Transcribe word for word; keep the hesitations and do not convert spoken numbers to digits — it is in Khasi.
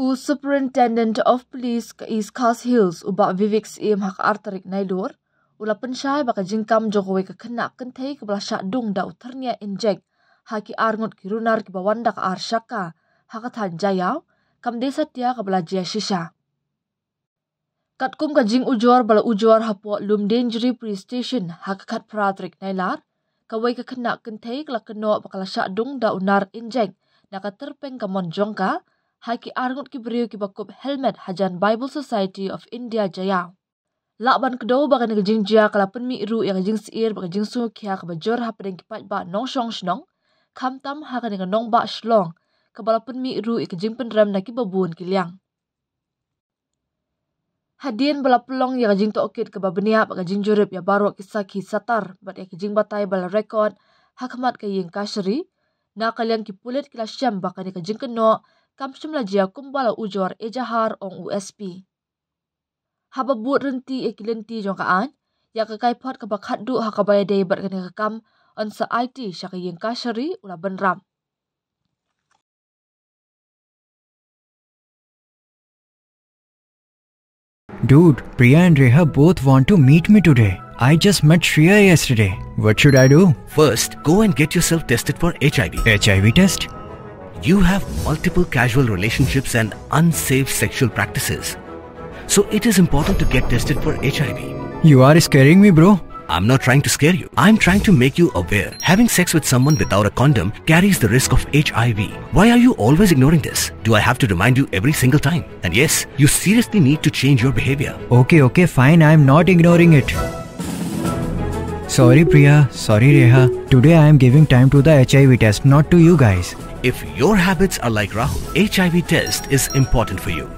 U Superintendent of Police ka East Khasi Hills, u Bah Vivek Syiem, ha ka ar tarik Nailur, u la pynshai ba ka jingkam jong kawei ka khynnah kynthei kaba la shah dung da u thyrniah injek ha ki arngut ki runar kiba wan da ka ar shaka ha ka thaiñ Jaïaw, kam dei satia kaba la jia shisha. Katkum ka jingujor ba la ujor hapoh Lumdiengjri Police Station ha ka khatphra tarik Nailar, kawei ka khynnah kynthei ka la kynnoh ba ka la shah dung da u nar injek na ka tyrpeng kamon jong ka ha ki arngut ki briew kiba kup helmet hajan Bible Society of India Jaïaw. Lah ban kdew ba kane ka jingjia ka la pynmih ruh ïa ka jingsyier bad ka jingsngewkhia kaba jur hapdeng ki paidbah nongshong shnong, khamtam ha kane ka nongbah Shillong, kaba la pynmih ruh ïa ka jingpynrem na kiba bun ki liang. Hadien ba la pynlong ïa ka jingtohkit kaba bniah bad ka jingjurip ïa baroh ki sakhi satar bad ïa ka jingbatai ba la record ha khmat ka ïing kashari, na ka liang ki pulit ki la shem ba kane ka jingkynnoh kam shym la jia kumba la ujor ejahar, ong u S P. Haba bud ryntih ïa ki lynti jong ka aiñ, ïa ka kaiphod kaba khatduh ha kaba ïadei bad kane ka kam yn sa aiti sha ka ïing kashari, u la bynrap. Dude, Priya and Reha both want to meet me today. I just met Shreya yesterday. What should I do? First, go and get yourself tested for H I V. H I V test? You have multiple casual relationships and unsafe sexual practices. So it is important to get tested for H I V. You are scaring me, bro. I'm not trying to scare you. I'm trying to make you aware. Having sex with someone without a condom carries the risk of H I V. Why are you always ignoring this? Do I have to remind you every single time? And yes, you seriously need to change your behavior. Okay, okay, fine. I'm not ignoring it. Sorry, Priya. Sorry, Reha. Today I am giving time to the H I V test, not to you guys. If your habits are like Rahul, H I V test is important for you.